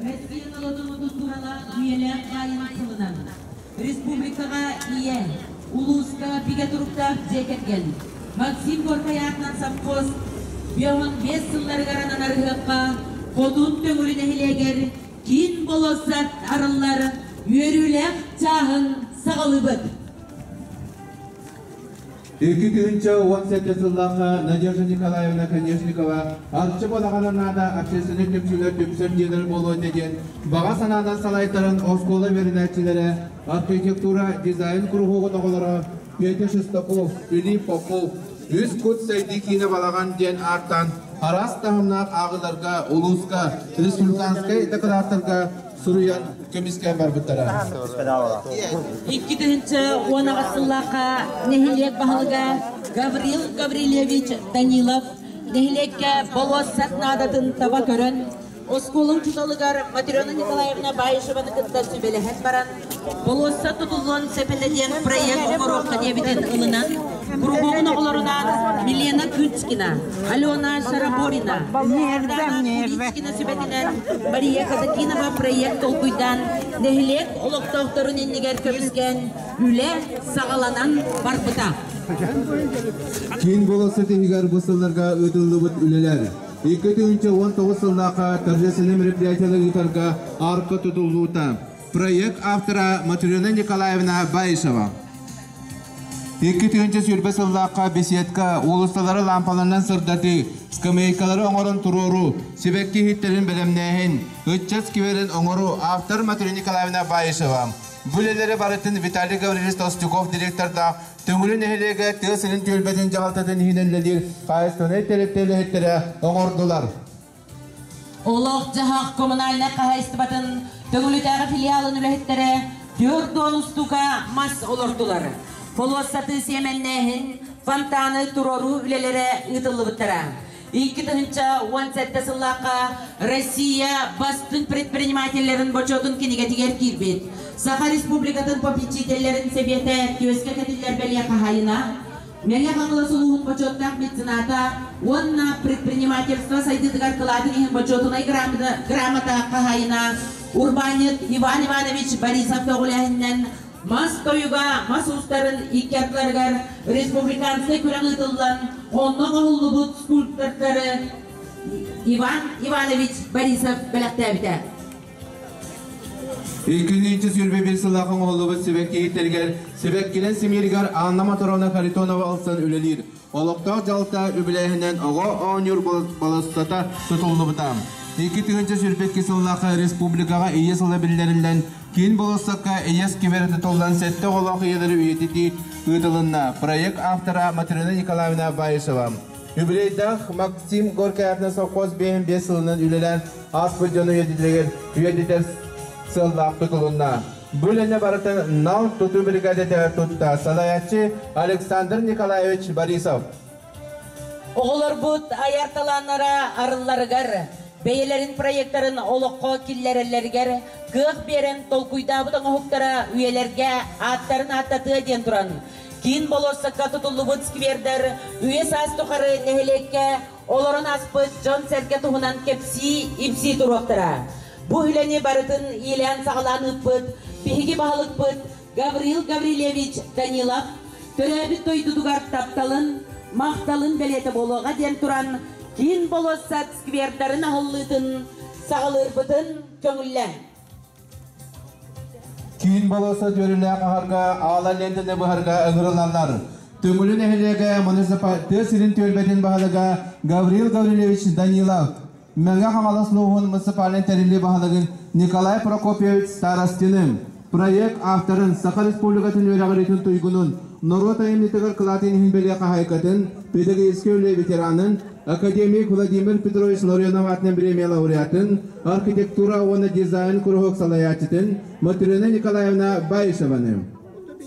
Россия норуотун култууралаах үйэлээх баайын сылынан республикаҕа Ийэ, улууска бигэ туруктаах дьиэ кэргэн Максим Горькай аатынан совхоз 55 сылларыгар ананар ыһыахха Хотун Төҥүлү нэһилиэгэр киин болуоссат арыллар үөрүүлээх чааһын саҕалыыбыт. 2017 сыллаахха Надежда Николаевна Конечникова Арчы балаҕана наада общественнай түмсүүлэр түмсэр дьиэлэр буолуо этэ диэн баҕа санаанан салайтаран оскуола үөрэнээччилэрэ архитектура дизайн куруһуогун оҕолоро Петя Шестаков, Филипп Попов Үс кут сайдыы киинэ балаҕан диэн ааттаан араас таһымнаах ааҕыыларга улууска республиканскай дакылааттарга суруйан көмүскээн барбыттара. 2018 сыллаахха нэһилиэк баһылыга Гаврил Гаврильевич Данилов нэһилиэккэ болуоссат наадатын таба көрөн, оскуола учууталыгар Матрена Николаевна Баишеваны кытта сүбэлэһэн баран, болуоссат тутуллуон сөп этэ диэн проект оҥоруохха диэбитин ылынан, куруһуогун оҕолорунаан Милена Кыцкина, Алена Шараборина, Сардана Куличкина сүбэтинэн Мария Казакинова проект толкуйдаан, нэһилиэк олохтоохторун иннигэр көмүскээн үлэ саҕаланан барбыта. Киин болуоссат иһигэр бу сылларга ыытыллыбыт үлэлэр 2019 сыллаахха торжественнай мероприятиелары ыытарга арка тутуллуута. Проект автора Матрена Николаевна Баишева. 2020 сыллаахха беседка уулуссалары лампаларынан сырдатыы, скамейкалары оҥорон туруоруу, сибэкки иһиттэрин бэлэмнээһин, ыччат скверин оҥоруу автор Матрена Николаевна Баишева. Бу үлэлэри барытын Виталий Гаврильевич Толстяков директордаах Төҥүлү нэһилиэгэ тыа сирин түөлбэтин дьаһалтатын иһинэн үлэлиир хаһаайыстыбаннай тэрилтэ үлэһиттэрэ оҥордулар. Олох-дьаһах коммунальнай хаһаайыстыбатын Төҥүлүтээҕи филиалын үлэһиттэрэ 40 устуука мас олордулар. Болуоссаты сиэмэннээһин, фонтаны туруоруу үлэлэрэ ыытыллыбыттара. 2017 сыллаахха Россия бастыҥ предпринимателлэрин бочуотун кинигэтигэр киирбит. Саха Республикатын попечителлэрин сэбиэтэ түөскэ кэтиллэр бэлиэ хаһаайына, Мэҥэ Хаҥалас улууһун бочуоттаах мецената уонна предпринимательство сайдыытыгар кылаатын иһин бочуотунай грамота хаһаайына урбаанньыт Иван Иванович Борисов көҕүлээһининэн мас тойуга мас уустарын икки ардыларыгар республиканскай күрэх ыытыллан, онно оҥоһуллубут скульптордары Иван Иванович Борисов бэлэхтээбитэ. 221 сыллаах оҥоһуллубут сибэкки иһиттэригэр сибэккинэн симииригэр Анна Моторовна Харитонова ылсан үлэлиир. Олохтоох дьаһалта үбүлээһинэн оҕо оонньуур болуоссата тутуллубута. 2022 сыллаахха республикаҕа Ийэ сыла биллэриллэн, киин болуоссакка Ийэ скверэ тутуллан сэттэ оҕолоох ийэлэри үйэтитии ыытылынна. Проект автора Матрена Николаевна Баишева. Юбилейдаах Максим Горькай аатынан совхоз 55 сылынан үлэлээн ааспыт дьону үйэтитэригэр үйэтитэр сыаллаах тутулунна. Бу үлэни барытын Нал тутуу бригадата тутта салайааччы Александр Николаевич Борисов. Оҕолорбут айар талааннара арылларыгар, бэйэлэрин проектарын олоххо киллэрэллэригэр кыах биэрэн толкуйдаабыт оҥоһуктара үйэлэргэ ааттарын ааттатыа диэн туран, киин болуоссакка тутуллубут сквердэр үйэ-саас тухары нэһилиэккэ олорон ааспыт дьон-сэргэ туһунан кэпсии-ипсии туруохтара. Бу үлэни барытын иилээн-саҕалаан ыыппыт биһиги баһылыкпыт Гаврил Гаврильевич Данилов төрөөбүт дойдутугар тапталын, махталын бэлиэтэ буолуоҕа диэн туран, киин болуоссат сквердарын аһыллыытын саҕалыырбытын көҥүллээн. Киин болуоссат үөрүүлээх аһарга аала лиэнтэни быһарга ыҥырыллаллар. Төҥүлү нэһилиэгэ тыа сирин түөлбэтин баһылыга Гаврил Гаврильевич Данилов, Мэҥэ Хаҥалас улууһун муниципальнай тэриллии баһылыгын Николай Прокопьевич Старостины, проект авторын, Саха Республикатын үөрэҕириитин туйгунун, норуот айымньытыгар кылаатын иһин бэлиэ хаһаайкатын, педагогическай үлэ ветеранын, академик Владимир Петрович Ларионов аатынан бириэмийэ лауреатын, архитектура уонна дизайн куруһуок салайааччытын Матрена Николаевна Баишеваны.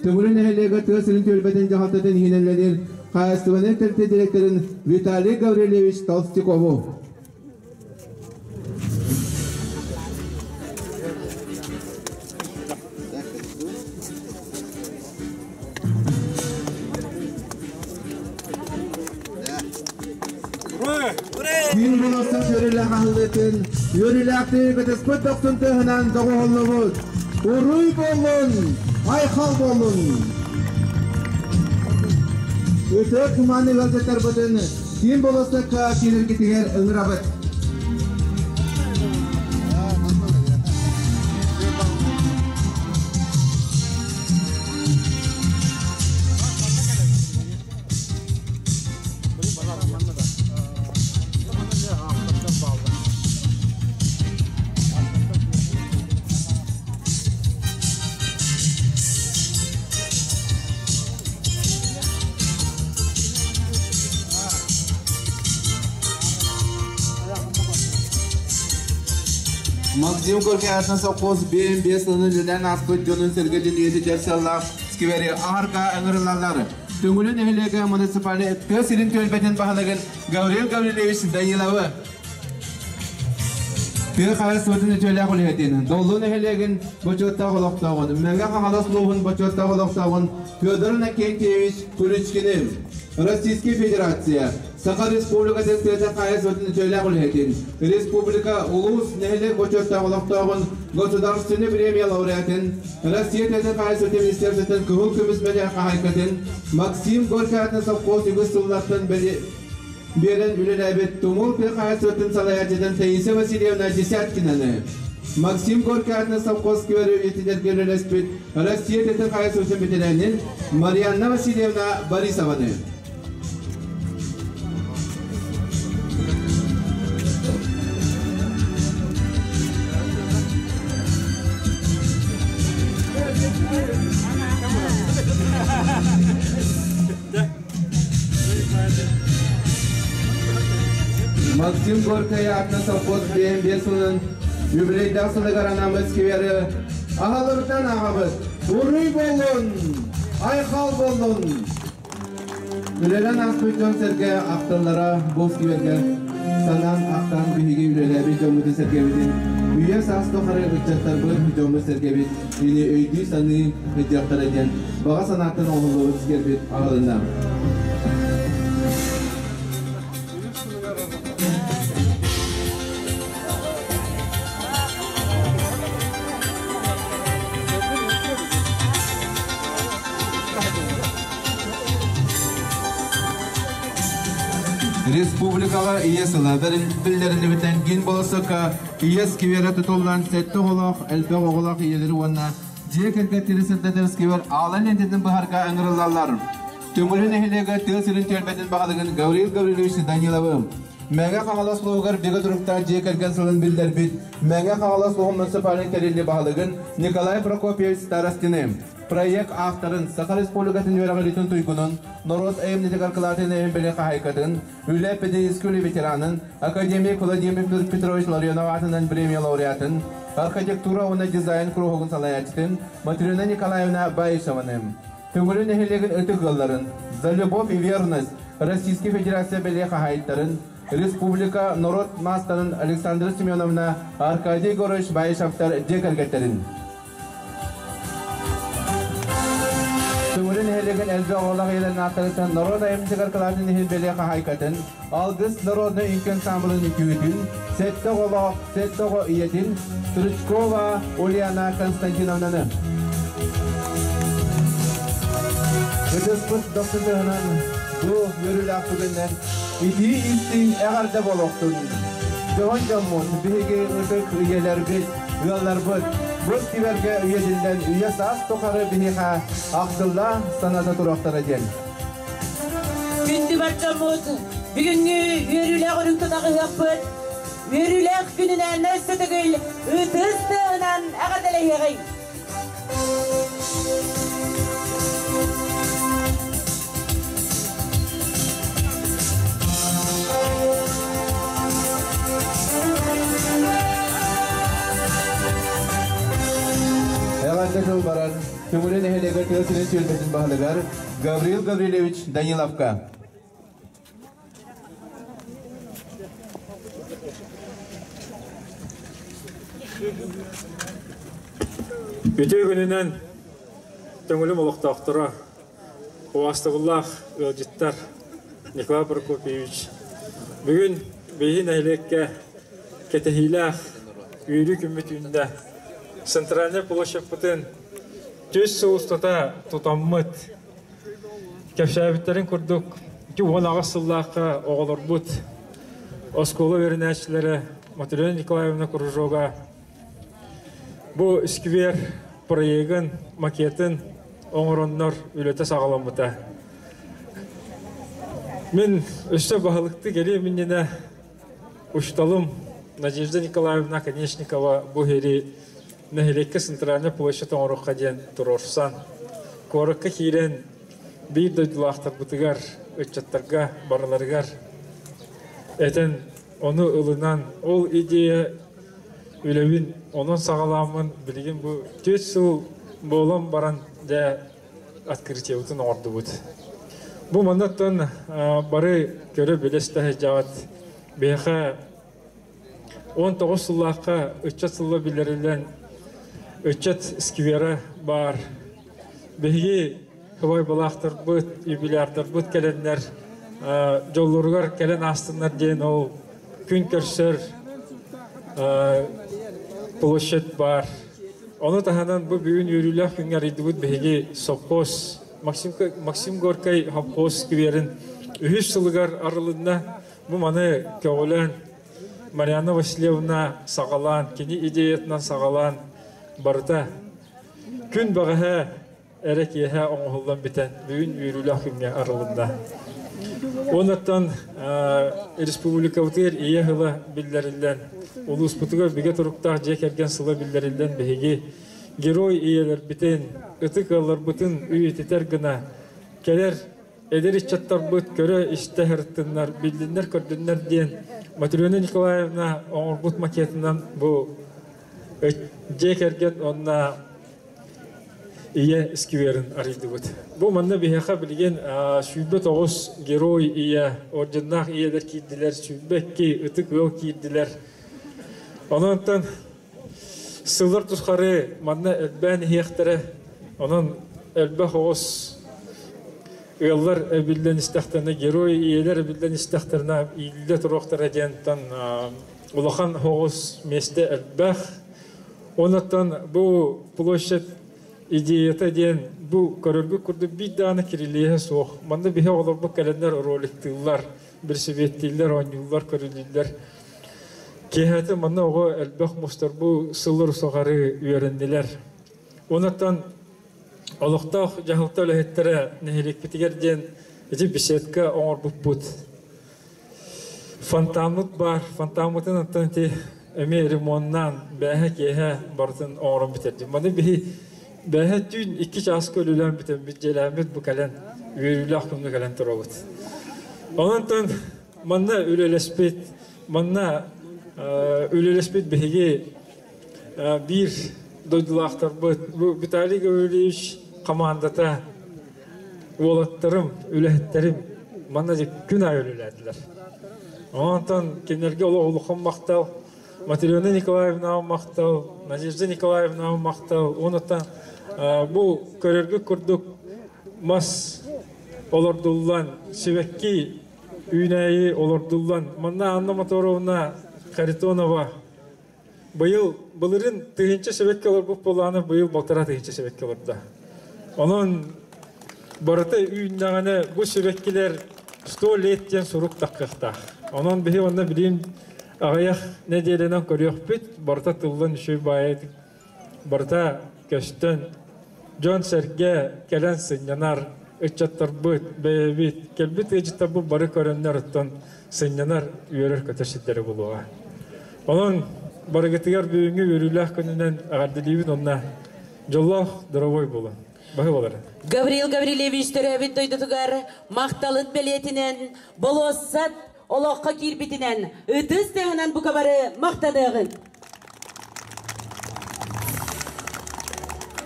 Төҥүлү нэһилиэгэ тыа сирин түөлбэтин дьаһалтатын иһинэн үлэлиир хаһаайыстыбаннай тэрилтэ директорын Виталий Гаврильевич Толстякову. Киин болуоссат үөрүүлээх аһыллыытын үөрүүлээхтик ытыспыт дохсун тыаһынан доҕуһуллубут. Уруй буоллун! Айхал буоллун! Ытык мааны ыалдьыттарбытын киин болуоссакка киирэргитигэр ыҥырабыт. Максим Горький аатынан совхоз БМБ сылын үлэлээн ааспыт дьонун сэргэтин үйэтитэр сыаллаах сквери аһарга ыҥырыллаллар. Төҥүлү нэһилиэгэ муниципальнай тыа сирин түөлбэтин баһылыгын Гаврил Гаврильевич Даниловы Тыа хаһаайыстыбатын үтүөлээх үлэһитин, Доллу нэһилиэгин бочуоттаах олохтооҕун, Мэҥэ Хаҥалас улууһун бочуоттаах олохтооҕун Федор Иннокентьевич Куличкины, Российскай Федерация, Саха Республикатын тыатын хаһаайыстыбатын үтүөлээх үлэһитин, республика, улуус, нэһилиэк бочуоттаах олохтооҕун Государственный премия лауреатын, Россия тыатын хаһаайыстыбатын министерствотын кыһыл көмүс мэдэл хаһаайкатын Максим Горький аатынан совхоз үгүс сыллартан биэрэн үлэлээбит Тумул тыа хаһаайыстыбатын салайааччытын Таисия Васильевна Десяткинаны, Максим Горький аатынан совхоз сквери үйэтитэргэ үлэлэспит Россия тыатын хаһаайыстыбатын бэтэрээнин Марианна Васильевна Борисованы. Максим Горькай аатынан совхоз биэс сылын юбилейдаах сылыгар анаммыт сквери аһалыбытан аҕабыт. Уруй буоллун! Айхал буоллун! Үлэлээн ааспыт дьон-сэргэ ахталлара бу сквергэ санаан ахтан биһиги үлэлээбит дьоммутун-сэргэбитин үйэ саас тухары ыччаттарбыт дьоммут-сэргэбит ини өйдүү-саныы сылдьыахтара диэн баҕа санааттан оҥоһуллубут сквербит аҕалынна. Республикаҕа Ийэ сыла биллэриллибитинэн киин болосука Ийэ скверэ тутуллан сэттэ оҕолоох, элбэх оҕолоох ийэлэри уонна дьиэ кэргэттэри сырдатар сквер аалан лентэтин быһарга ыҥырыллаллар. Төҥүлү нэһилиэгэ тыа сирин түөлбэтин баһылыгын Гаврил Гаврильевич Даниловы Мэҥэ Хаҥалас улууһугар бигэ туруктаах дьиэ кэргэн сылын биллэрбит Мэҥэ Хаҥалас улууһун муниципальнай тэриллии баһылыгын Николай Прокопьевич Старостины, проект авторын, Саха Республикатын үөрэҕириитин туйгунун, норуот айымньытыгар кылаатын иһин били хаһайкатын, үлэ педагогическай ветеранын, академик Владимир Петрович Ларионов аатынан премия лауреатын, архитектура уонна дизайн куруһугун салайааччытын Матрена Николаевна Баишеваны, Төҥүлү нэһилиэгин ытык ыалларын «За любовь и верность» Российскай Федерация бэлиэ хаһаайыттарын, республика норуот маастарын Александра Семеновна, Аркадий Егорович Баишевтар дьиэ кэргэттэрин. Төҥүлү нэһилиэгин элбэх оҕолоох ийэлэрин ааттарыттан норуот айымньытыгар кылаатын иһин бэлиэ хаһаайкатын, Алгыс народнай үҥкүү ансамблын үҥкүүтүн, сэттэ оҕолоох, сэттэ оҕо ийэтин Стручкова Ульяна Константиновнаны. Ытыспыт дохсутуһунан бу үөрүүлээх түгэннэн итии истиҥ эҕэрдэ буолуохтун. Дьоһун дьоммут, биһиги ытык ийэлэрбит, ыалларбыт бу сквергэ үйэтиллэн үйэ саас тухары биһиэхэ ахтылла саната туруохтара диэн. Күндү бар дьоммут, бүгүҥҥү үөрүүлээх үрүҥ тунах ыһыахпыт үөрүүлээх күнүнэн өссө төгүл ытыс тыаһынан эҕэрдэлэһиэҕиҥ! Эҕэрдэ тыл барар Төҥүлү нэһилиэгэр тыа сирин түөлбэтин баһылыгар Гаврил Гаврильевич Даниловка. Үтүө күнүнэн Төҥүлүм олохтоохторо, убаастабыллаах ыалдьыттар Николай Прокопьевич. Бүгүн Биһи нэһилиэккэ кэтэһиилээх үөрүү күммүт үүннэ. Центральнай площадьпытын түс сыл устата тутаммыт. Кэпсээбиттэрин курдук, 18 сыллаахха оҕолорбут оскуола үөрэнээччилэрэ Матрена Николаевна кружога бу сквер проегын, макетын оҥороннор үлэтэ саҕаламмыта. Мин өссө баһылыктыы кэлиэм иннинэ учууталым Надежда Николаевна Конечникова бу иһири нэһилиэккэ центральная площадь оҥоруохха диэн туруорсан, куоракка киирэн биир дойдулаахтарбытыгар, ыччаттарга барыларыгар этэн, ону ылынан, ол идея үлэбин онон саҕалааммын билигин бу 4 сыл буолан баран дьэ открытиебытын оҥордубут. Бу маннаттан бары көрө-билэ сылдьаҕыт. Биһиэхэ 19 сыллаахха ыччат сыла биллэриллэн ыччат сквера баар. Биһиги хыбайбалаахтарбыт, юбилярдарбыт кэлэннэр дьоллоругар кэлэн аастыннар диэн ол күн көрсөр площадь баар. Ону таһынан бу бүгүн үөрүүлээх күҥҥэ арыйдыбыт биһиги совхоз Максим, Максим Горькай совхоз скверин үһүс сылыгар арылынна. Бу маны көҕүлээн Марианна Васильевна саҕалаан, кини идеятынан саҕалаан барыта күн бэҕэһээ эрэ киэһэ оҥоһуллан бүтэн бүгүн үөрүүлээх күҥҥэ арылынна. Оннуттан республикабытыгар Ийэ сыла биллэриллэн, улууспутугар бигэ туруктаах дьиэ кэргэн сыла биллэриллэн биһиги герой ийэлэрбитин, ытык ыалларбытын үйэтитэр гына кэлэр эдэр ыччаттарбыт көрө-истэ сырыттыннар, биллиннэр-көрдүннэр диэн Матрена Николаевна оҥорбут макетынан бу дьиэ кэргэн уонна Ийэ скверин арыйдыбыт. Бу манна биһиэхэ билигин 29 герой ийэ, орденнаах ийэлэр киирдилэр, 22 ытык ыал киирдилэр. Онон сыллар тухары манна элбээн иһиэхтэрэ. Онон элбэх оҕус ыаллар эбиллэн истэхтэринэ, герой ийэлэр эбиллэн истэхтэринэ ииллэ туруохтара диэнтэн улахан оҕус миэстэ элбэх. Онон бу площадь идеята диэн бу көрөргүт курдук биир даҕаны кирилиэһэ суох. Манна биһи оҕолорбут кэлэннэр роликтыыллар, бирсибиэттииллэр, оонньууллар, көрүлүүллэр. Киэһэтэ манна оҕо элбэх мустар бу сыллар усталары үөрэннилэр. Онон олохтоох дьаһалта үлэһиттэрэ нэһилиэкпитигэр диэн ити беседка оҥорбуппут. Фонтаммыт баар, фонтаммытын оттон ити эмиэ ремоннаан, бээһэ киэһэ барытын оҥорон бүтэрдим. Маны биһи бээһэ түүн 2 чааска үлэлээн бүтэммит, дьиэлээммит бу кэлэн, үөрүүлээх күҥҥэ кэлэн турабыт. Онон манна үлэлэспит, манна үлэлэспит биһиги биир дойдулаахтарбыт, бу Виталий Гаврильевич командата уолаттарым, үлэһиттэрим манна күн аайы үлэлээтилэр. Онтон кинилэргэ олох улахан махтал, Матрена Николаевнаҕа махтал, Надежда Николаевнаҕа махтал. Онуттан бу көрөргүт курдук мас олордуллан, сибэкки үүнээйи олордуллан, манна Анна Моторовна Харитонова Быйыл былырыын 1000 сибэкки олорбут буоллаҕына, быйыл 1500 сибэкки олордо. Онон барыта үүннэҕинэ бу сибэккилэр 100 лет диэн сурук таххыахтаах. Онон биһи онно билигин аҕыйах нэдиэлэнэн көрүөхпүт, барыта тыллан үчүгэй баайы барыта көстөн, дьон-сэргэ кэлэн сынньанар, ыччаттарбыт, бэйэбит, кэлбит ыалдьыттарбыт бары көрөннөр оттон сынньанар, үөрэр-көтөр сирдэрэ буолуоҕа. Онон барыгытыгар бүгүҥҥү үөрүүлээх күнүнэн эҕэрдэлиибин уонна дьоллоох, доровой буолун. Баһы болары. Гаврил Гаврильевич төрөөбүт дойдутугар махталын бэлиэтинэн болуоссат олоххо киирбитинэн ытыс тыаһынан бука бары махтаныаҕын.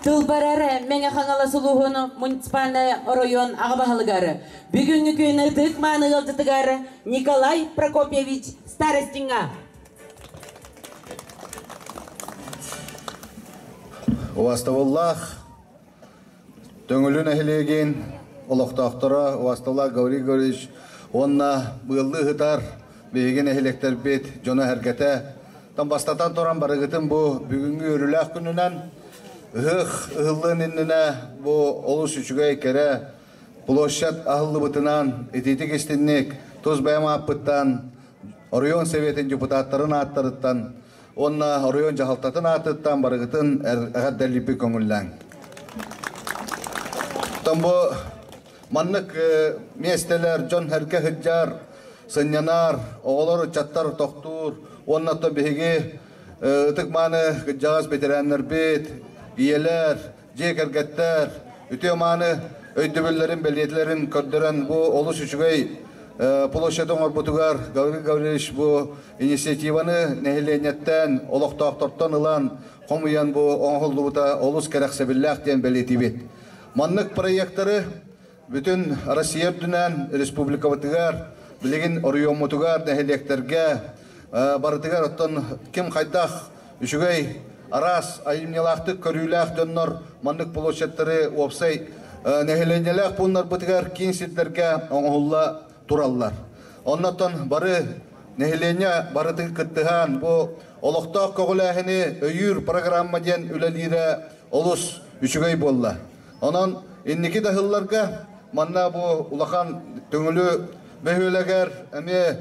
Тыл барар Мэҥэ Хаҥалас улууһун муниципальнай оройуон аҕа баһылыгар бүгүҥҥү күн ытык мааны ыалдьытыгар Николай Прокопьевич Старостиҥҥа. Убастабыллаах Төҥүлү нэһилиэгин олохтоохторо убастабыллаах Гаврил Гаврильевич уонна быыллыы ыһытар Биһиги нэһилиэктэрбит дьоно-сэргэтэ тон бастатан туран барыгытын бу бүгүҥҥү үөрүүлээх күнүнэн ыһыах ыһыллыан иннинэ бу олус үчүгэй кэрэ площадь аһыллыбытынан итиитик истинник тус бэйэм ааппыттан оройуон Советын депутаттарын ааттарыттан уонна оройуон дьаһалтатын аатыттан барыгытын эҕэрдэлииппит көҥүллээҥ. Оттон бу маннык миэстэлэр дьон сэргэ сылдьар, сынньанар, оҕолор, ыччаттар тохтуур уонна оттон биһиги ытык-мааны кырдьаҕас бэтэрээннэрбит, ийэлэр, дьиэ кэргэттэр үтүө-мааны өйдөбүллэрин, бэлиэтилэрин көрдөрөн бу олус үчүгэй площадь оҥорбутугар Гаврил Гаврильевич бу инициативаны нэһилиэнньэттэн, олохтоохтортон ылан хомуйан бу оҥоһуллубута олус кэрэхсэбиллээх диэн бэлиэтиибит. Маннык проектары бүтүн Россия үрдүнэн республикабытыгар, билигин оройуоммутугар, нэһилиэктэргэ барытыгар оттон ким хайдах үчүгэй араас айымньылаахтык көрүүлээх дьоннор маннык площадьтары уопсай нэһилиэнньэлээх пууннарбытыгар киин сирдэргэ оҥоһулла тураллар. Оннотон бары нэһилиэнньэ барытын кыттыһан бу олохтоох көҕүлээһини өйүүр программа диэн үлэлиирэ олус үчүгэй буолла. Онон инники да сылларга манна бу улахан Төҥүлү бөһүөлэгэр эмиэ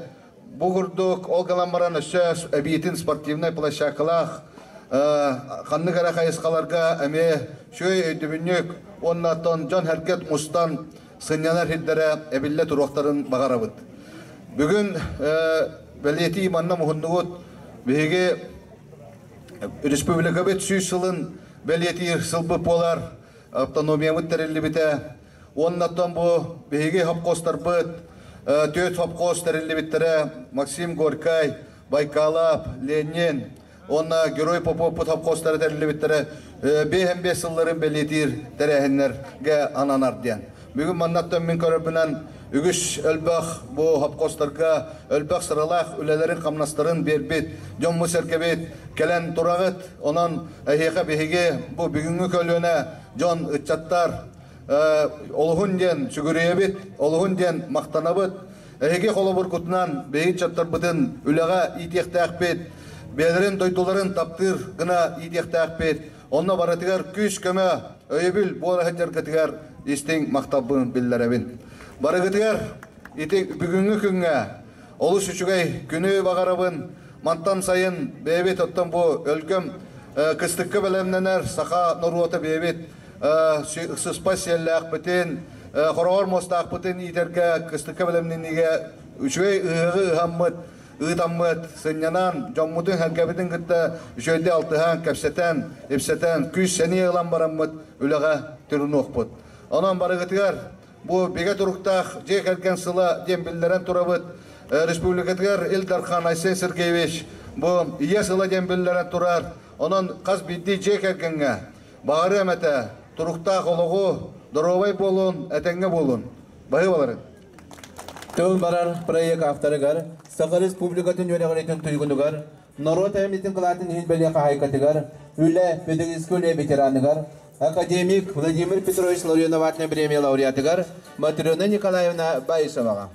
бу курдук ол гынан баран өссө эбиитин спортивнай площадкалаах ханнык эрэ хайысхаларга эмиэ үчүгэй өйдөбүнньүк уонна оттон дьон сэргэт мустан сынньанар сирдэрэ эбиллэ туруохтарын баҕарабыт. Бүгүн бэлиэтии манна муһуннугут биһиги республикабыт 100 сылын бэлиэтиир сылбыт буолар, автономиябыт тэриллибитэ. Уонна оттон бу биһиги хопкуостарбыт, түөрт хопкуос тэриллибиттэрэ Максим Горькай, Байкалап, Ленин уонна Герой Поповпут хопкуостара тэриллибиттэрэ 55 сылларын бэлиэтиир тэрээһиннэргэ ананар диэн. Бүгүн маннаттан мин көрөрбүнэн үгүс элбэх бу хопкуостарга элбэх сыралаах үлэлэрин-хамнастарын биэрбит дьоммут-сэргэбит кэлэн тураҕыт. Онон эһиэхэ биһиги бу бүгүҥҥү көлүөнэ дьон, ыччаттар олуһун диэн сүгүрүйэбит, олуһун диэн махтанабыт. Эһиги холобургутунан биһиги ыччаттарбытын үлэҕэ иитиэхтээхпит, бэйэлэрин дойдуларын таптыыр гына иитиэхтээхпит. Онно барытыгар күүс-көмө, өйөбүл буола сылдьаргытыгар истиҥ махталбын биллэрэбин. Барыгытыгар ити бүгүҥҥү күҥҥэ олус үчүгэй күнү баҕарабын. Мантан сайын бэйэбит оттон бу өлгөм кыстыкка бэлэмнэнэр саха норуота бэйэбит сыспай сиэллээхпитин, хороҕор муостаахпытын иитэргэ кыстыкка бэлэмнэниигэ үчүгэй ыһыаҕы ыһаммыт, ыытаммыт, сынньанан, дьоммутун-сэргэбитин кытта үчүгэйдик алтыһан, кэпсэтэн, ипсэтэн, күүс-сэниэ ылан бараммыт үлэҕэ турунуохпут. Онон барыгытыгар бу бигэ туруктаах дьиэ кэргэн сыла диэн биллэрэн турабыт. Республикатыгар Ил Дархан Айсен Сергеевич бу Ийэ сыла диэн биллэрэн турар. Онон хас биирдии дьиэ кэргэҥҥэ баҕарыам этэ туруктаах олоҕу, доруобай буолун, этэҥҥэ буолун. Баһыыбаларын. Тыл барар проект авторыгар, Саха Республикатын үөрэҕириитин туйгунугар, норуот айымньытын кылаатын иһин бэлиэ хаһаайкатыгар, үлэ, педагогическай үлэ ветераныгар, академик Владимир Петрович Ларионов аатынан премия лауреатыгар Матрена Николаевна Баишеваҕа.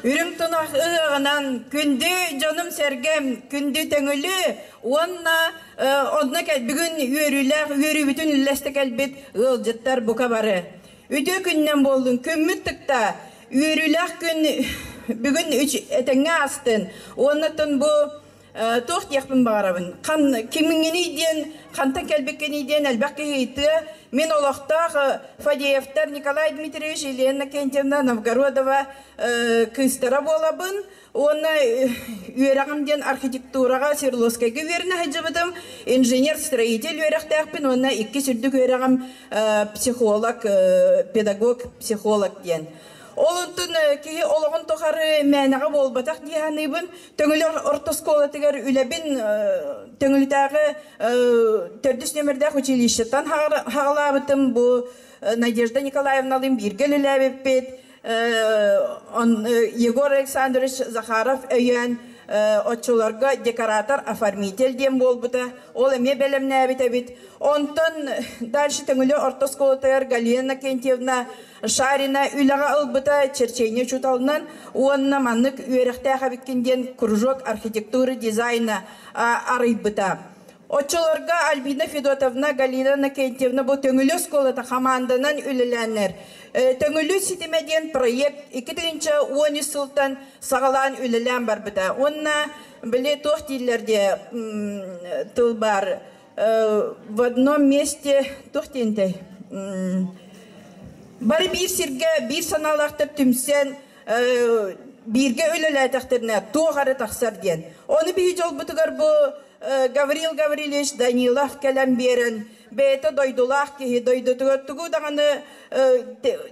Үрүҥ тунах ыһыаҕынан күндү дьонум-сэргэм, күндү Төҥүлү уонна онно бүгүн үөрүүлээх үөрүүбүтүн үллэстэ кэлбит ыалдьыттар бука бары. Үтүө күнүнэн буоллун, күммүт тыкта, үөрүүлээх күн бүгүн этэҥҥэ аастын. Уоннаттан бу туох диэхпин баҕарабын. Хан, кимҥиний диэн, хантан кэлбиккиний диэн элбэх киһи ыйытыа. Мин олохтоох Фадеевтар Николай Дмитриевич, Елена Кентьевна Новгородова кыыстара буолабын. Уонна үөрэҕим диэн архитектураҕа Свердловскайга үөрэнэ сылдьыбытым. Инженер-строитель үөрэхтээхпин уонна иккис үрдүк үөрэҕим психолог, педагог, психолог диэн. Ол онтун киһи олоҕун тухары мээнэҕэ буолбатах дии саныыбын. Төҥүлү орто оскуолатыгар үлэбин Төҥүлүтээҕи төрдүс нүөмэрдээх училищеттан хаҕалаабытым. Бу Надежда Николаевналыын бииргэ үлэлээбиппит. Егор Александрович Захаров өйөөн. Оччолорго декоратор, оформитель диэн буолбута. Ол эмиэ бэлэмнээбит эбит. Онтон дальше Төҥүлү орто оскуолатыгар Галина Кентьевна Шарина үлэҕэ ылбыта черчение учууталынан уонна маннык үөрэхтээх эбиккин диэн кружок архитектуры дизайна арыйбыта. Оччолорго Альбина Федотовна, Галина Накентьевна бу Төҥүлү оскуолата хамаанданан үлэлээннэр Төҥүлү ситимэ диэн проект 2013 сылтан саҕалаан үлэлээн барбыта. Уонна били туох дииллэр диэ тыл баар в одном месте туох диэнтэй бары биир сиргэ биир санаалаахтар түмсэн бииргэ үлэлээтэхтэринэ туох эрэ тахсар диэн. Ону биһи дьолбутугар бу Гаврил Гаврильевич Данилов кэлэн биэрэн бэйэтэ дойдулаах киһи дойдутугар тугу даҕаны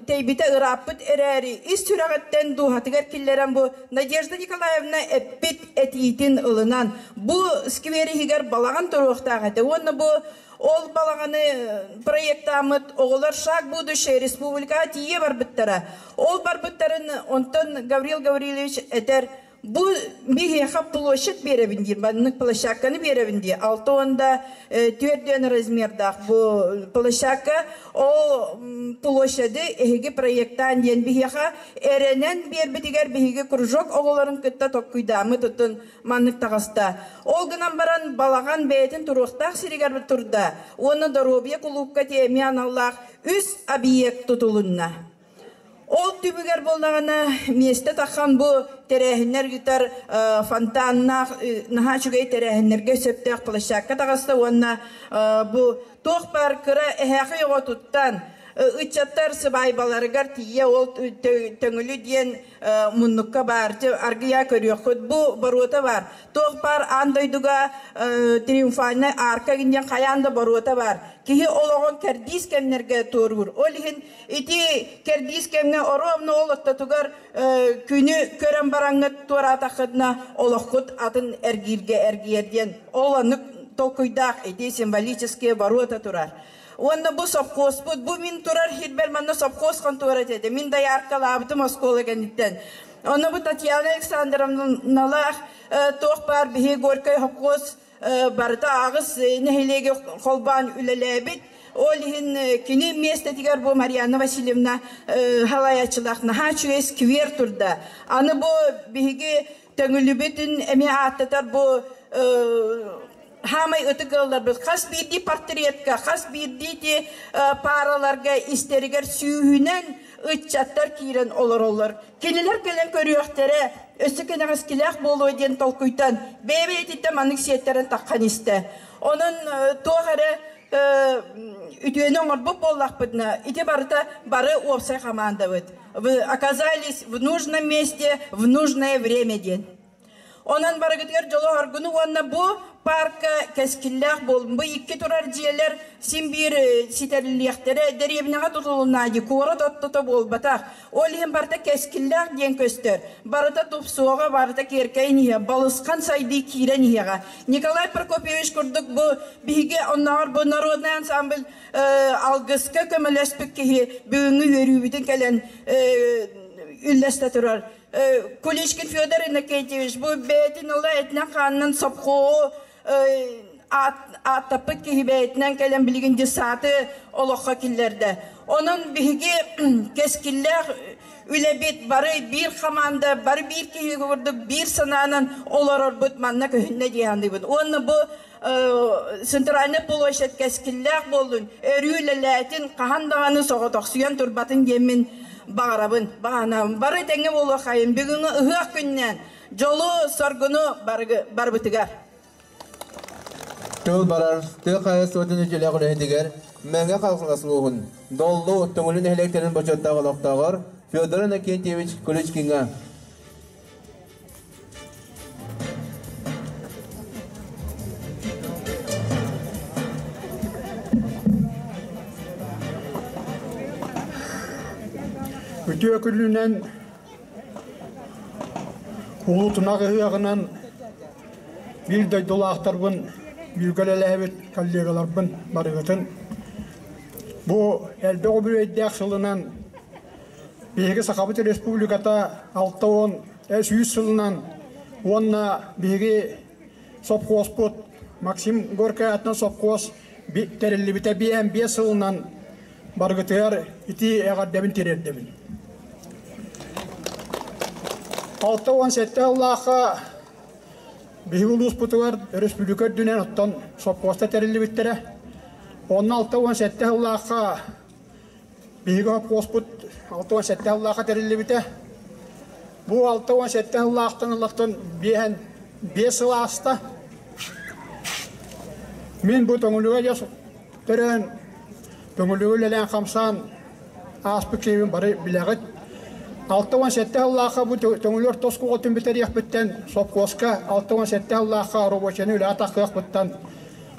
тэйбитэ ырааппыт эрээри ис сүрэҕиттэн дууһатыгар киллэрэн бу Надежда Николаевна эппит этиитин ылынан бу сквер иһигэр балаҕан туруохтаах этэ уонна бу ол балаҕаны проектааммыт оҕолор «Шаг будущее» республикаҕа тиийэ барбыттара. Ол барбыттарын онтон Гаврил Гаврильевич этэр Бу биһиэхэ площадь биэрэбин диир, маннык площадканы биэрэбин дии. 64 диэн размердаах бу площадка. Ол площади эһиги проектаан диэн биһиэхэ эрэнэн биэрбитигэр биһиги кружок оҕолорун кытта токкуйдааммыт оттон маннык таҕыста. Ол гынан баран балаҕан бэйэтин туруохтаах сиригэр турда уонна доруобуйа кулуупка эмиэ аналлаах үс объект тутулунна. Ол түмүгэр буоллаҕына миэстэ таххан бу тэрээһиннэр ыытар фонтаннаах наһаа үчүгэй тэрээһиннэргэ сөптөөх площадка таҕыста уонна бу туох баар кыра эһээхэй оҕо туттан ыччаттар сыбаайбаларыгар тиийэ ол төҥүлү диэн муннукка баар аргыйа көрүөххүт бу боруота баар туох баар аан дойдуга триумфальнай арка диэн хайаан да боруота баар киһи олоҕун кэрдиис кэмнэргэ туоруур ол иһин Ити кэрдиис кэмҥэ оруобуна ол ортотугар күнү көрөн бараҥҥыт туораатаххытына олоххут атын эргииргэ эргийэр диэн ол оннук толкуйдаах ити символические ворота турар. Уонна бу сопхуоспут, бу мин турар сирбэр манна сопхуос хонтуора этэ. Мин дояркалаабытым оскуола кэнниттэн. Онно бу Татьяна Александровналаах туох баар биһи Горькай сопхуос барыта аҕыс нэһилиэги холбоон үлэлээбит. Ол иһин кини миэстэтигэр бу Марианна Васильевна халайааччылаах наһаа үчүгэй сквер турда. Аны бу биһиги Төҥүлүбүтүн эмиэ ааттатар бу хаамай ытык ыалларбыт хас биирдии портретка, хас биирдии ти параларга истэригэр сүүһүнэн ыччаттар киирэн олороллор. Кинилэр кэлэн көрүөхтэрэ, өссө кэнэҕэскилээх буолуо диэн толкуйтан бэйэ-бэйэтиттэн маннык сиэттэрэн таххан истэ. Онон туох эрэ үтүөнү оҥорбут буоллахпытына, ити барыта бары уопсай хамаандабыт. Вы оказались в нужном месте в нужное время диэн. Онон барыгытыгар дьоло-соргуну уонна бу парка кэскиллээх буолун. Бу икки турар дьиэлэр син биир ситэриллиэхтэрэ. Дэриэбинэҕэ тутулунна дии, куорат оттото буолбатах. Ол иһин барыта кэскиллээх диэн көстөр. Барыта тупсуоҕа, барыта киэркэйин иһэ, балысхан сайдыы киирэн иһиэҕэ. Николай Прокопьевич курдук бу биһиги оннооҕор бу народный ансамбль алгыска көмөлөспүт киһи бүгүҥҥү үөрүүбүтүн кэлэн үллэстэ турар. Куличкин Федор Иннокентьевич бу бэйэтин ыла этинэн-хаанынан сопхуоһу ааттаппыт киһи бэйэтинэн кэлэн билигин десаты олоххо киллэрдэ. Онон биһиги кэскиллээх үлэбит бары биир хамаанда, бары биир киһи курдук биир санаанан олорорбут манна көһүннэ дии саныыбын. Уонна бу центральный площадь кэскиллээх буоллун, өрүү үлэлээтин, хаһан даҕаны соҕотохсуйан турбатын диэммин баҕарабын. Баҕанабын. Бары тэҥҥэ буолуоххайын. Бүгүҥҥү ыһыах күнүнэн дьолу, соргуну барбытыгар. Тыл барар, тыа хаһаайыстыбатын үтүөлээх үлэһитигэр Мэҥэ Хаҥалас улууһун Доллу Төҥүлү нэһилиэктэрин бочуоттаах олохтооҕор Федор Иннокентьевич Куличкиҥҥа Үтүө күнүнэн Улуу Тунах ыһыаҕынан биир дойдулаахтарбын, бииргэ үлэлээбит коллегаларбын барыгытын бу элбэх үбүлүөйдээх сылынан Биһиги Сахабыт Республиката 60 сүүс сылынан Уонна биһиги сопхуоспут Максим Горькай аатынан сопхуос тэриллибитэ 55 сылынан барыгытыгар ити эҕэрдэбин тириэрдэбин. 67 сыллаахха биһиги улууспутугар өрөспүүбүлүкэ үрдүнэн оттон сопхуоста тэриллибиттэрэ. Онно 67 сыллаахха Биһиги хопхуоспут 67 сыллаахха тэриллибитэ. Бу 67 сыллаахтан ыллахтан биэһэн биэс сыл ааста. Мин бу Төҥүлүгэ дьэ төрөөн, Төҥүлүгэ үлэлээн хамсаан ааспыт киһибин бары билэҕит. 67 сыллаахха бу Төҥүлү орто оскуолатын бүтэриэхпиттэн сопхуоска 67 сыллаахха рабочайны үлэҕэ тахсыахпыттан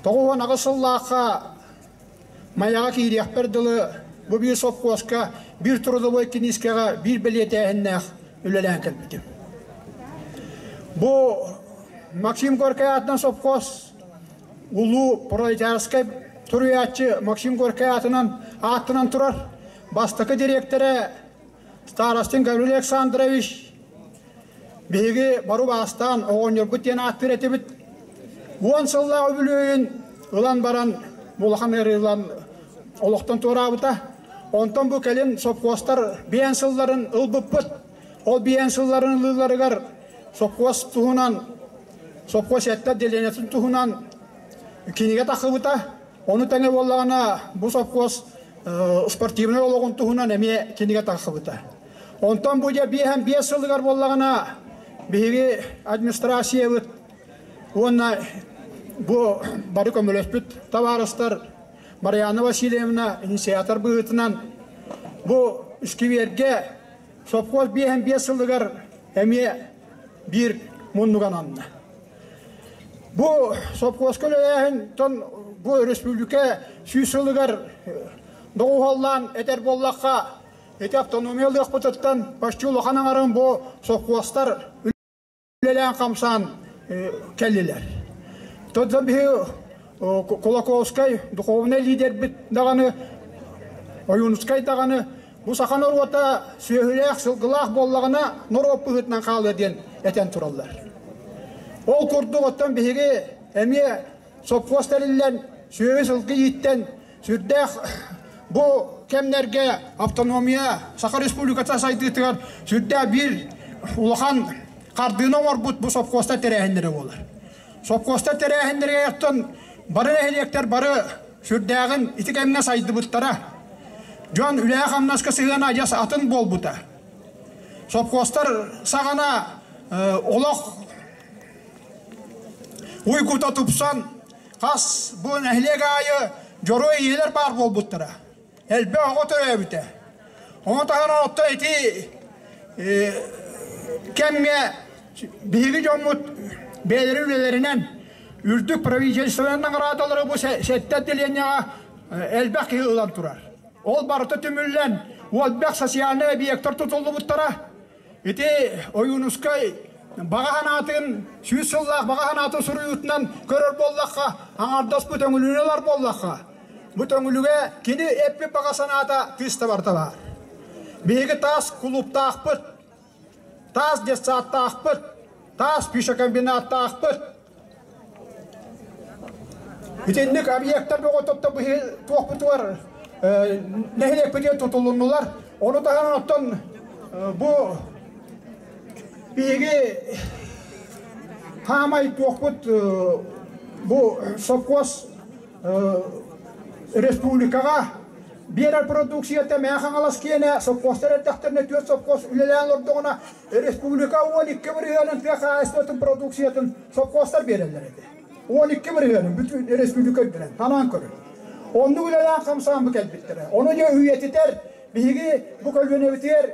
98 сыллаахха Майаҕа киириэхпэр дылы бу биир сопхуоска, биир трудовой киниискэҕэ биир бэлиэтээһиннээх үлэлээн кэлбитим. Бу Максим Горькай аатынан сопхуос улуу пролетарскай суруйааччы Максим Горькай аатынан ааттанан турар. Бастакы дириэктэрэ Старостин Гаврил Александрович Биһиги бары убаастаан оҕонньорбут диэн ааттыыр этибит. Уон сыллаах үбүлүөйүн ылан баран улахан ыарыылан олохтон туораабыта. Онтон бу кэлин сопхуостар биэн сылларын ылбыппыт. Ол биэн сылларын ылыыларыгар сопхуос туһунан, сопхуос сэттэ отделениетын туһунан кинигэ тахсыбыта. Ону тэҥэ буоллаҕына бу сопхуос спортивнай олоҕун туһунан эмиэ кинигэ тахсыбыта. Онтон бу дьэ биэһэн биэс сылыгар буоллаҕына биһиги администрациябыт уонна бу бары көмөлөспүт табаарыстар Марианна Васильевна инициатор быһыытынан бу искибиэргэ сопхуос биэһэн биэс сылыгар эмиэ биир муннук ананна. Бу сопхуоска үлэлээһин тон бу өрөспүүбүлүкэ сүүс сылыгар доҕуһуоллаан этэр буоллахха Ити автономия ылыахпытыттан почти улахан аҥарын бу сопхуостар үлэлээн-хамсаан кэллилэр. Тотон биһи Кулаковскай духовнай лидербит даҕаны, Ойуунускай даҕаны бу саха норуота сүөһүлээх, сылгылаах буоллаҕына норуот быһыытынан хаалыа диэн этэн тураллар. Ол курдук оттон биһиги эмиэ сопхуос тэриллэн, сүөһү-сылгы ииттэн Сүрдээх бу кэмнэргэ автономия Саха Республиката сайдыытыгар сүрдээх биир улахан хардыыны оҥорбут бу сопхуостар тэрээһиннэрэ буолар. Сопхуостар тэрээһиннэригэр оттон бары нэһилиэктэр бары сүрдээҕин ити кэмҥэ сайдыбыттара. Дьон үлэҕэ-хамнаска сыһыана адьас атын буолбута. Сопхуостар саҕана олох уйгута тупсан Хас бу нэһилиэк аайы дьоруой ийэлэр баар буолбуттара. Элбэх оҕо төрөөбүтэ. Ону таһынан оттон ити кэмҥэ биһиги дьоммут бэйэлэрин үлэлэринэн үрдүк правительственнай наҕараадалары бу сэттэ отделениеҕа элбэх киһи ылан турар. Ол барыта түмүллэн, элбэх социальнай объектар тутуллубуттара. Ити Ойуунускай баҕа санаатын, сүүс сыллаах баҕа санаатын суруйуутунан көрөр буоллахха, аҥардас бу төҥүлүнү ылар буоллахха, бу төҥүлүгэ кини эппит баҕа санаата тыыс да барыта баар. Биһиги таас кулууптаахпыт, таас детсадтаахпыт, таас пищекомбинаттаахпыт. Итинник объектар бөҕөтөттө быһыы туохпутугар нэһилиэкпитигэр тутулуннулар. Ону таһынан оттон бу биһиги хаамай туохпут бу совхоз республикаҕа биэрэр продукцията Мэҥэ Хаҥалас киэнэ совхозтар эрдэхтэринэ түөрт совхоз үлэлээн олордоҕуна республика 12 бырыһыанын тыа хаһаайыстыбатын продукциятын совхозтар биэрэллэр этэ. 12 бырыһыанын бүтүн республика үрдүнэн санаан көрүн. Оннук үлэлээн хамсаан бу кэлбиттэрэ. Ону дьэ үйэтитэр биһиги бу көлүөнэбитигэр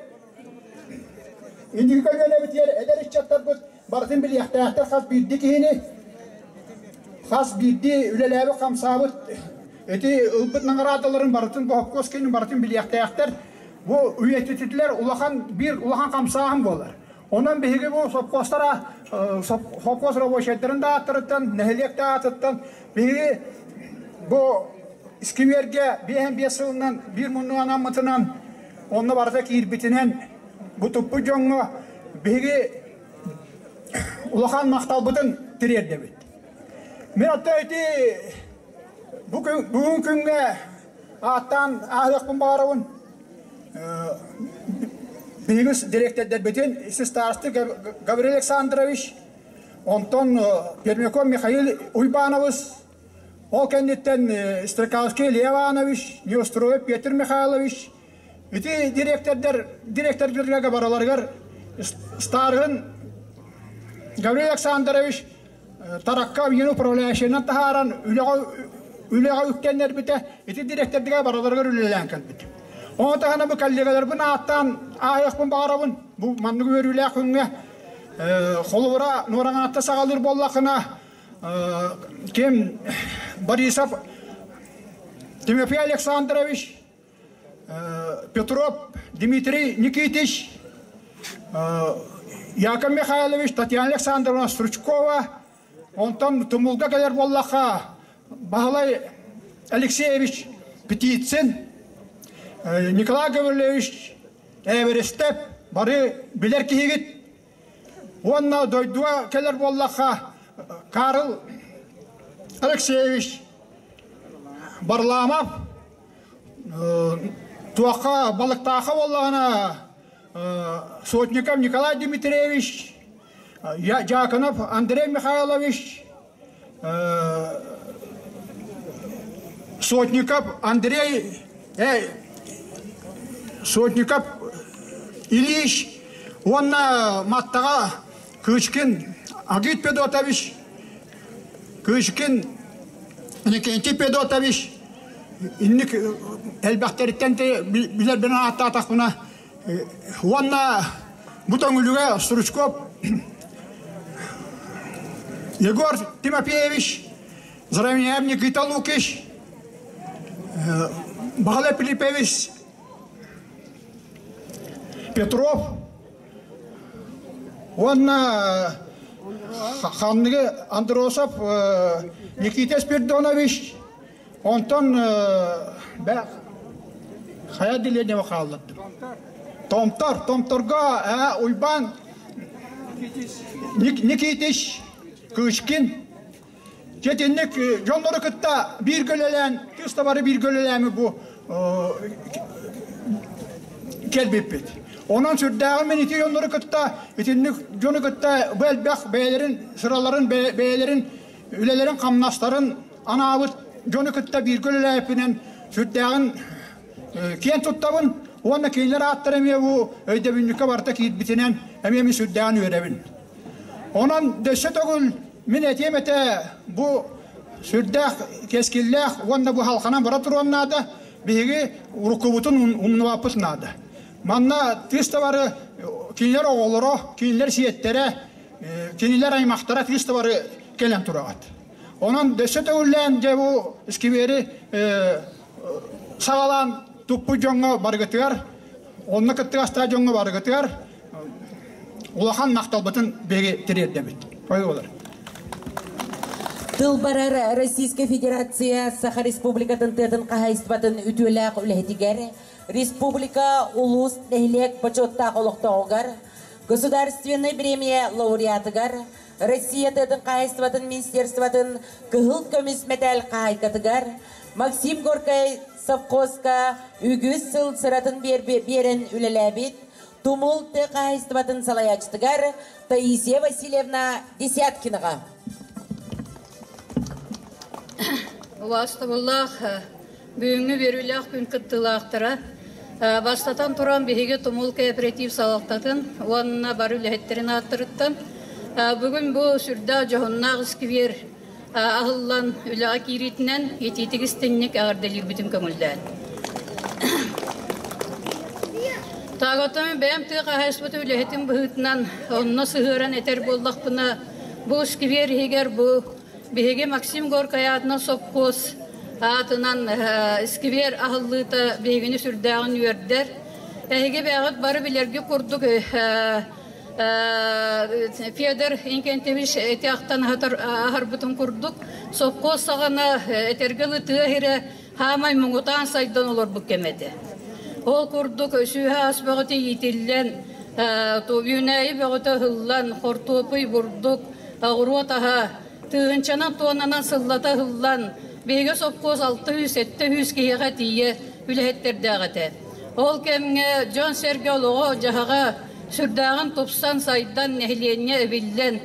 инники көлүөнэбитигэр эдэр ыччаттарбыт барытын билиэхтээхтэр хас биирдии киһини хас биирдии үлэлээбит хамсаабыт ити ылбыт наҕараадаларын барытын бу хопкуос киһини барытын билиэхтээхтэр. Бу үйэтитилэр улахан биир улахан хамсааһын буолар. Онон биһиги бу сопхуостара сопхуос рабочайдарын да ааттарыттан, нэһилиэк да аатыттан биһиги бу искибиэргэ биэһэн биэс сылынан биир муннук анаммытынан онно барыта киирбитинэн бу туппут дьоҥҥо биһиги. Улахан махталбытын тириэрдэбит. Мин оттон ити бүгүн күҥҥэ ааттаан ааһыахпын баҕарабын. Биһиги дириэктэрдэрбитин старосты Гаврил Александрович, онтон Пермяков Михаил Уйбанович, ол кэнниттэн Стрекаловский Илья Иванович, Неустроев Петр Михайлович, ити дириэктэрдэр дириэктэрдэргэ бараларыгар старыһын Гаврил Александрович Таракка объединение управляющайынан таһааран үлэҕэ үлэҕэ үктэннэрбитэ, ити дириэктэрдэргэ бараларыгар үлэлээн кэлбит. Ону таһынан бу коллегаларбын ааттаан ааһыахпын баҕарабын. Бу маннык үөрүүлээх күҥҥэ холобура Нуораҥаатта саҕалыыр буоллаххына ким Борисов Тимофей Александрович, Петров Дмитрий Никитич, Яков Михайлович, Татьяна Александровна Стручкова, онтон Тумулга кэлэр буоллахха Баһылай Алексеевич Птицын, Николай Гаврилович Эверестеп бары билэр киһигит. Уонна дойдуга кэлэр буоллахха Карл Алексеевич Барламов туохха балыктаахха буоллаҕына Сотников Николай Дмитриевич, Дьяконов Андрей Михайлович, Сотников Андрей, Сотников Ильич уонна Маттаҕа Кычкин Агит Федотович, Кычкин Никентий Федотович инник элбэхтэриттэн билэрбин ааттаатахпына уонна бу Төҥүлүгэ Стручков Егор Тимофеевич, Заровняев Никита Лукич, Баһылай Пилипович Петров уонна ханныгы Андросов Никита Спирдонович, онтон хайа отделениеҕа хааллардым. Томтор, Томторго Уйбаан Никитич Кычкин Дьэ дьоннору кытта бииргэ үлэлээн, тыста бары бииргэ үлэлээми бу кэлбиппит. Онон сүрдээҕин мин ити дьоннору кытта, итинник дьону кытта бу элбэх бэйэлэрин сыраларын, бэйэлэрин үлэлэрин хамнастарын анаабыт дьону кытта бииргэ үлэлээппинэн сүрдээҕин киэн туттабын уонна кинилэр ааттара эмиэ бу өйдөбүнньүккэ барыта киирбитинэн эмиэ мин сүрдээҕин үөрэбин. Онон дөссө төгүл мин этиэм этэ бу сүрдээх кэскиллээх уонна бу халханан бара туруон наада, биһиги уруккубутун умнубаппыт наада. Манна тыас бары кинилэр оҕолоро, кинилэр сиэттэрэ, кинилэр аймахтара тыас бары кэлэн тураҕыт. Онон дөссө төгүллээн дьэ бу сквери саҕалаан туппут дьоҥҥо барыгытыгар, онно кыттыгастаах дьоҥҥо барыгытыгар улахан махталбытын биһиги тириэрдэбит. Ой болар. Тыл барар Российскай Федерация Саха Республикатын тыатын хаһайыстыбатын үтүөлээх үлэһитигэр, республика улуус нэһилиэк бочуоттаах олохтооҕугар, Государственнай премия лауреатыгар, Россия тыатын хаһайыстыбатын министерствотын кыһыл көмүс мэтээл хаһайкатыгар Максим Горькай совхозка үгүс сыл сыратын биэрэн үлэлээбит Тумул тыа хаһайыстыбатын салайааччытыгар Таисия Васильевна Десяткинаҕа. Убаастабыллаах бүгүҥҥү үөрүүлээх күн кыттыылаахтара бастатан туран биһиги Тумул кооператив салалтатын уонна бары үлэһиттэрин ааттарыттан бүгүн бу сүрдээх дьоһуннаах искибиэр аһыллан үлэҕэ киириитинэн итиитик истиҥник эҕэрдэлиирбитин көҥүллээн. Таагатым бэйэм тыа хаһаайыстыбата үлэһитин быһыытынан онно сыһыаран этэр буоллахпына, бу сквер иһигэр бу биһиги Максим Горькай аатынан сопхуос аатынан сквер аһыллыыта биһигини сүрдээҕин үөрдэр. Эһиги бэйэҕит бары билэргэ курдук Федор Инкентьевич ити ахтан аһарбытын курдук, сопхуос саҕана этэргэ тыа сирэ хаамай муҥутаан сайдан олорбут кэмэ этэ. Ол курдук сүүһэ ас бөҕөтө иитиллэн, Үүнээйи бөҕөтө ыһыллан, хортуопуй, бурдук, оҕуруот аһа тыһыынчанан туоннанан сыллата ыһыллан, биһиги сопхуос 600-700 киһиэхэ тиийэ үлэһиттэрдээх этэ. Ол кэмҥэ дьон-сэргэ олоҕо-дьаһаҕа сүрдээҕин тупсан, сайдан, нэһилиэнньэ эбиллэн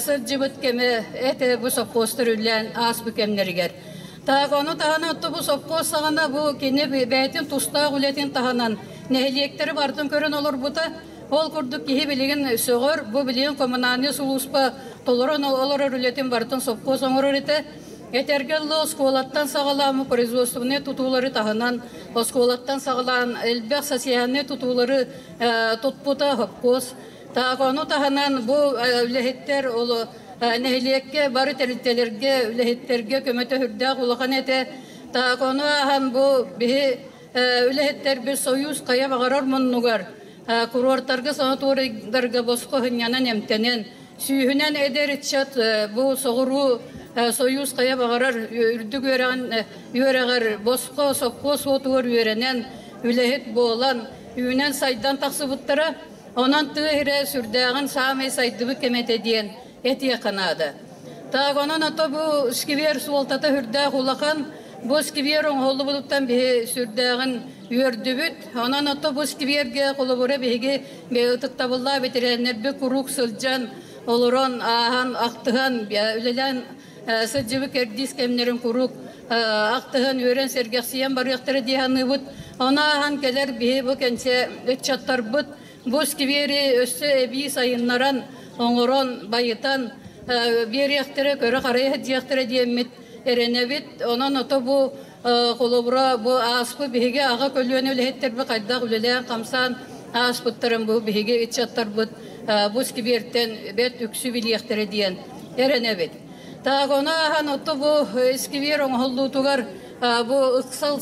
сылдьыбыт кэмэ этэ бу сопхуостар үлэлээн ааспыт кэмнэригэр. Так, ону таһынан бу сопхуос саҕана бу кини бэйэтин тустаах үлэтин таһынан нэһилиэктэри барытын көрөн олорбута. Ол курдук киһи билигин сөҕөр, бу билигин коммунальнай сулууспа толорон олорор үлэтин барытын сопхуос оҥорор этэ. Этэргэ дылы оскуолаттан саҕалаан производственнай тутуулары таһынан оскуолаттан саҕалаан элбэх социальнай тутуулары туппута сопхуос. Так, ону таһынан бу үлэһиттэр ол нэһилиэккэ бары тэрилтэлэргэ, үлэһиттэргэ көмөтө сүрдээх улахан этэ. Так, ону ааһан бу биһи үлэһиттэрбит Союз хайа баҕарар муннугар курортарга, санаторийдарга босхо сынньанан эмтэнэн, сүүһүнэн эдэр ыччат бу соҕуруу Союз хайа баҕарар үрдүк үөрэҕин үөрэҕэр босхо сопхуос уотугар үөрэнэн, үлэһит буолан, үүнэн-сайдан тахсыбыттара. Онон тыа сирэ сүрдээҕин саамай сайдыбыт кэмэ этэ диэн этиэххэ наада. Так, онон ото бу сквер суолтата сүрдээх улахан. Бу сквер оҥоһуллубутуттан биһи сүрдээҕин үөрдүбүт. Онон ото бу сквергэ холобура биһиги ытыктабыллаах бэтэрээннэрбит куруук сылдьан, олорон, ааһан, ахтыһан, үлэлээн сылдьыбыт кэрдиис кэмнэрин куруук ахтыһан, үөрэн, сэргэхсийэн барыахтара дии саныыбыт. Ону ааһан кэлэр биһи бу кэнсэ ыччаттарбыт бу сквери өссө эбии сайыннаран, оҥорон, байытан биэриэхтэрэ, көрө-харайа сылдьыахтара диэммит эрэнэбит. Онон ото бу холобура бу ааспыт биһиги аҕа көлүөнэ үлэһиттэрбит хайдах үлэлээн-хамсаан ааспыттарын бу биһиги ыччаттарбыт бу сквертэн бэрт үксү билиэхтэрэ диэн эрэнэбит. Так, ону ааһан отто бу сквер оҥоһуллуутугар бу ыксал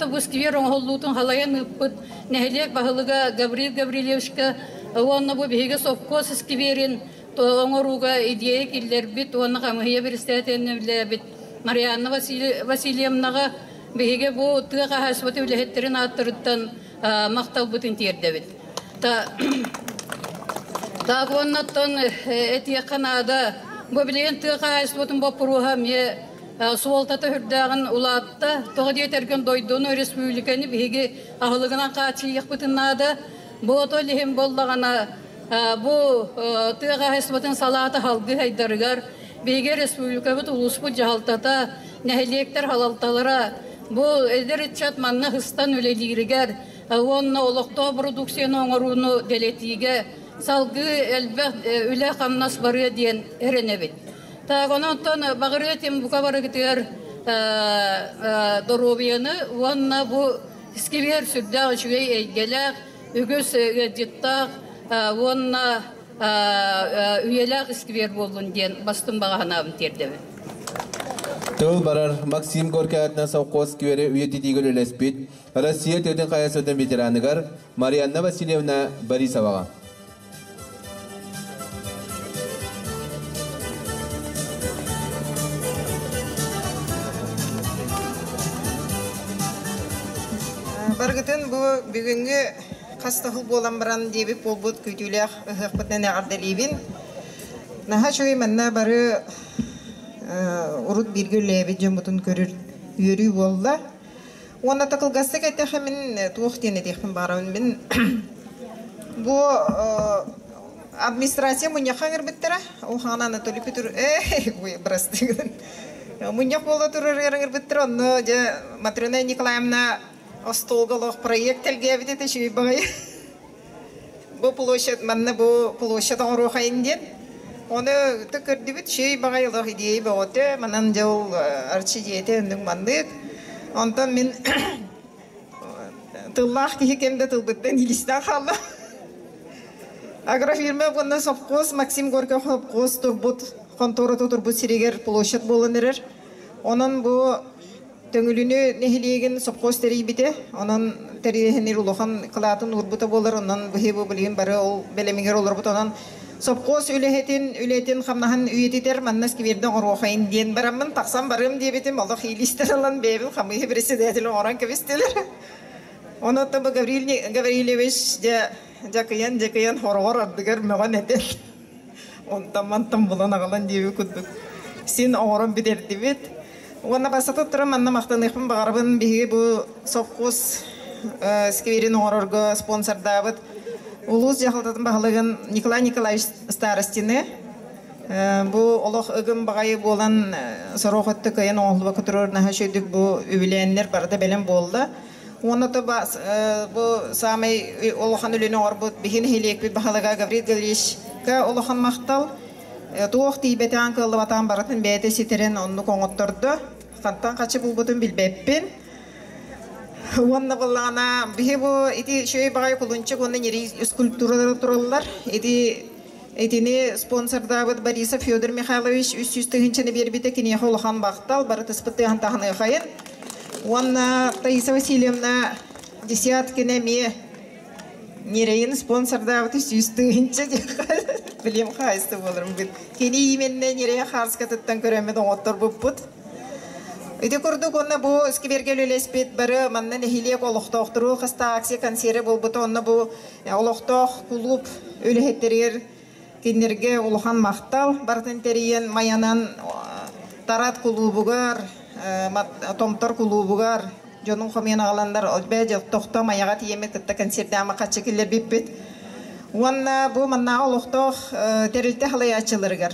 бу сквер оҥоһуллуутун халайан ыыппыт нэһилиэк баһылыга Гаврил Гаврильевичка уонна бу биһиги совхоз скверин оҥорууга идея киллэрбит уонна хамыһыйа председателинэн үлэлээбит Марианна Васильевнаҕа биһиги бу тыа хаһаайыстыбатын үлэһиттэрин ааттарыттан махталбытын тиэрдэбит. Так уоннаттан этиэххэ наада, бу билигин тыа хаһаайыстыбатын боппуруоһа эмиэ суолтата үрдээҕин улаатта. Тоҕо диэтэргин дойдуну, республиканы биһиги аһылыгынан хааччыйыахпытын наада. Бу ото иһин буоллаҕына бу тыа хаһаайыстыбатын салаата салгыы сайдарыгар биһиги республикабыт улууспут дьаһалтата, нэһилиэктэр салалталара бу эдэр ыччат манна сыстан үлэлииригэр уонна олохтоох продукцияны оҥорууну дэлэтиигэ салгыы элбэх үлэ-хамнас барыа диэн эрэнэбит. Так, онон баҕарыа этим бука барыгытыгар доруобуйаны уонна бу сквер сүрдээх үчүгэй эйгэлээх, үгүс ыалдьыттаах уонна үйэлээх сквер буоллун диэн бастыҥ баҕа санаабын тиэрдэбин. Тыл барар Максим Горький аатынан совхоз сквери үйэтитиигэ үлэлэспит Россия тыатын хайысхатын ветераныгар Марианна Васильевна Борисоваҕа. Баргытын бу бүгүҥҥү хас да сыл буолан баран диэбит буолбут күүтүүлээх ыһыахпытынан эҕэрдэлиибин. Наһаа үчүгэй манна бары урут бииргэ үлэлээбит дьоммутун көрөр үөрүү буолла. Уонна да кылгастык эттэххэ мин туох диэн этиэхпин баҕарабын мин бу администрация мунньахха ыҥырбыттара. Ол хаана Анатолий Петр ой бырастыы мунньах буола турарыгар ыҥырбыттара. Онно дьэ Матрена Николаевна остуолга олох проект тэлгээбит этэ үчүгэй баҕайы. Бу площадь манна бу площадь оҥоруохайын диэн. Ону көрдүбүт үчүгэй баҕайы олох идея бөҕөтө. Манан дьэ ол Арчы дьиэтэ оннук маннык. Онтон мин тыллаах киһи кэм да тылбыттан илистэн хаалла. Агрофирма уонна совхоз Максим Горький совхоз турбут хонтуората турбут сиригэр площадь буолан эрэр. Онон бу Төҥүлүнү нэһилиэгин сопхуос тэрийбитэ. Онон тэрийэһинир улахан кылаатын уурбута буолар. Онон быһыы бу билигин бары ол бэлэмигэр олорбут. Онон сопхуос үлэһитин, үлэтин хамнаһын үйэтитэр манна скверде оҥоруохайын диэн бараммын тахсан барыам диэбитим. Олох иилистэр ылан бэйэбин хамыыһа председатель оҥорон кэбистилэр. Онон бу Гаврил Гаврильевич дьэ Дьакыйан дьакыйан хороҕор ардыгар мөҕөн этэн онтон мантан булан аҕалан диэбит курдук син оҥорон бүтэрдибит. Уонна бастатан туран манна махтаныахпын баҕарабын биһиги бу совхоз скверин оҥорорго спонсордаабыт улуус дьаһалтатын баһылыгын Николай Николаевич Старостины. Бу олох ыгым баҕайы буолан сорох өттө кыайан оҥоһуллубакка турар наһаа үчүгдүк бу үбүлээннэр барыта бэлэм буолла. Уонна то бу саамай улахан үлэни оҥорбут биһи нэһилиэкпит баһылыга Гаврил Гаврильевичка улахан махтал. Туох тиийбэтэҕин кыаллыбатаҕын барытын бэйэтэ ситэрэн оннук оҥоттордо. Хантан хачы булбутун билбэппин. Уонна буоллаҕына биһи бу ити үчүгэй баҕайы кулунчук уонна ньирии скульптуралара тураллар. Ити итини спонсордаабыт Борисов Федор Михайлович 300 тыһыынчаны биэрбитэ киниэхэ улахан махтал, бары тыспыт тыаһын таһыныахайын. Уонна Таиса Васильевна Десяткина эмиэ ньирэйин спонсордаабыт 300 тыһыынча билим хаайысты буоларым бит. Кини именне ньирэй хаарскатыттан көрөммүт оҥотторбуппут. Ити курдук уонна бу сквергэ үлэлэспит бары манна нэһилиэк олохтоохтору хаста акция консервы буолбута онно бу олохтоох кулууп үлэһиттэригэр кинилэргэ улахан махтал барытын тэрийэн майанан Тарат кулуубугар, Томтор кулуубугар дьонун хомуйан аҕаланнар бээ тохто майаҕа тиийэммит кытта консервдаама хаччы киллэрбиппит. Уонна бу маннааҕы олохтоох тэрилтэ халайааччыларыгар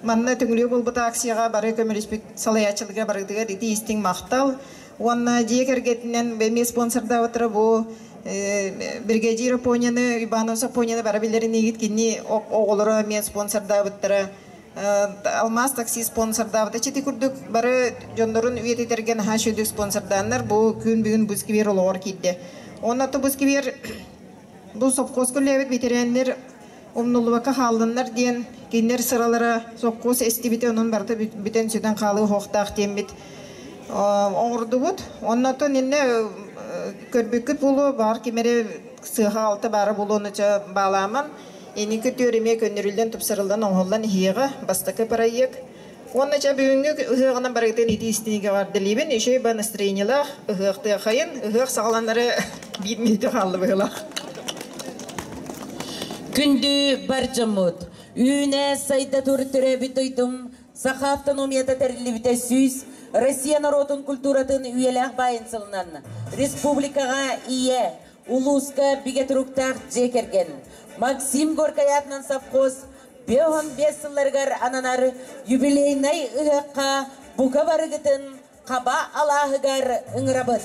манна Түҥүлүө буолбут акцияҕа бары көмөлөспүт салайааччыларга барытыгар ити истиҥ махтал. Уонна дьиэ кэргэтинэн эмиэ спонсордаабыттара бу бригадир Апоняны, Иванов Сапоняны бары билэрин кини оҕолоро эмиэ спонсордаабыттара. Алмаз такси спонсордаабыта. Чити курдук бары дьоннорун үйэтитэргэ наһаа үчүгэй спонсордааннар бу күн бүгүн бу сквер олоҕор киирдэ. Онно бу сквер бу совхозка үлэлээбит ветераннар умнуллубакка хааллыннар диэн кинилэр сыралара совхоз эстибитэ онон барыта бүтэн сүтэн хаалыы оһохтоох диэммит оҥордубут. Оннотон иннэ көрбүккүт буолуо баар ким эрэ сыаха алта баара буолуону баалааман инники түөр эмиэ көннөрүллэн тупсарыллан оҥоһуллан иһиэҕэ бастакы проект. Уонна ча бүгүҥҥү ыһыаҕынан барыгытын ити истинигэ бардылыыбын үчүгэй ба настроениелаах ыһыахтыахайын ыһыах саҕаланары биир мүнүүтэ хаалла быһыылаах. Күндү бар дьоммут, үүнэ сайда тур төрөөбүт дойдум Саха автономията тэриллибитэ 100 Россия норуотун культуратын үйэлээх баайын сылынан республикаҕа ийэ, улууска бигэ туруктаах дьиэ кэргэн Максим Горькай аатынан совхоз 55 сылларыгар ананар юбилейнай ыһыахха бука барыгытын хаба алааһыгар ыҥырабыт.